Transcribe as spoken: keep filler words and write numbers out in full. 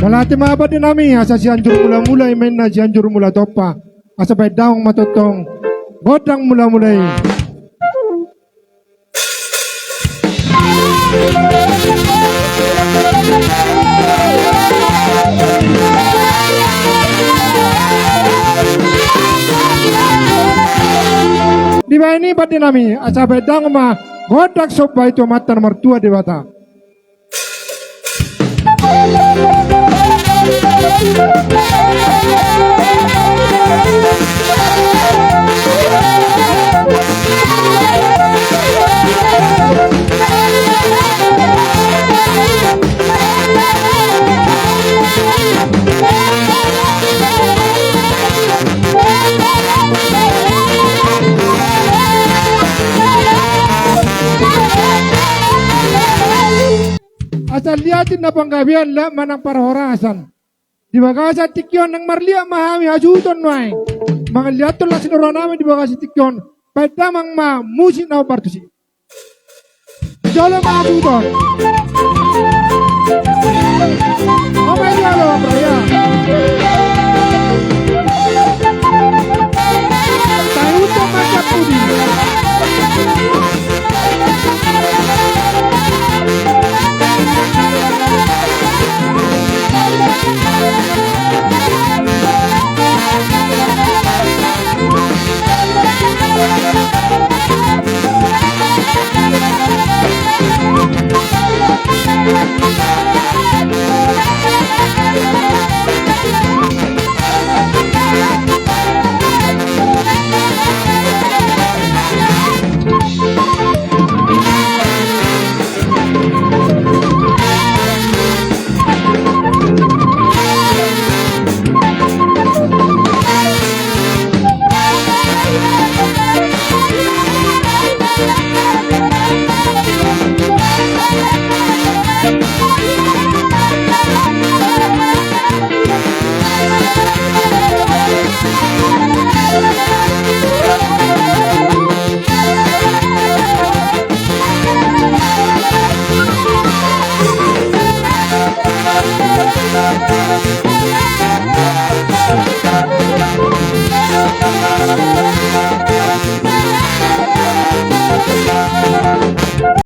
Mauliate ma pande nami, asa Sianjur Mulamula i ma inna Sianjur Mulatompa. Asa baen damang ma tongtong gondang mulamula i. Dibaen i pande nami, asa baen damang ma gondang somba i tu Amanta na martua Debata. Asa liat inna panggabean, liat manang parhorasan. Di bagasan tingki on naeng marliat ma hami hasuhuton nuaeng. Mangaliathon las ni roha nami di bagasan tingki on. Baen damang ma musik na hombar tusi. Jolo ma hasuhuton. Oke, jolo, Bang, ya. Tahe untong ma sian pudi.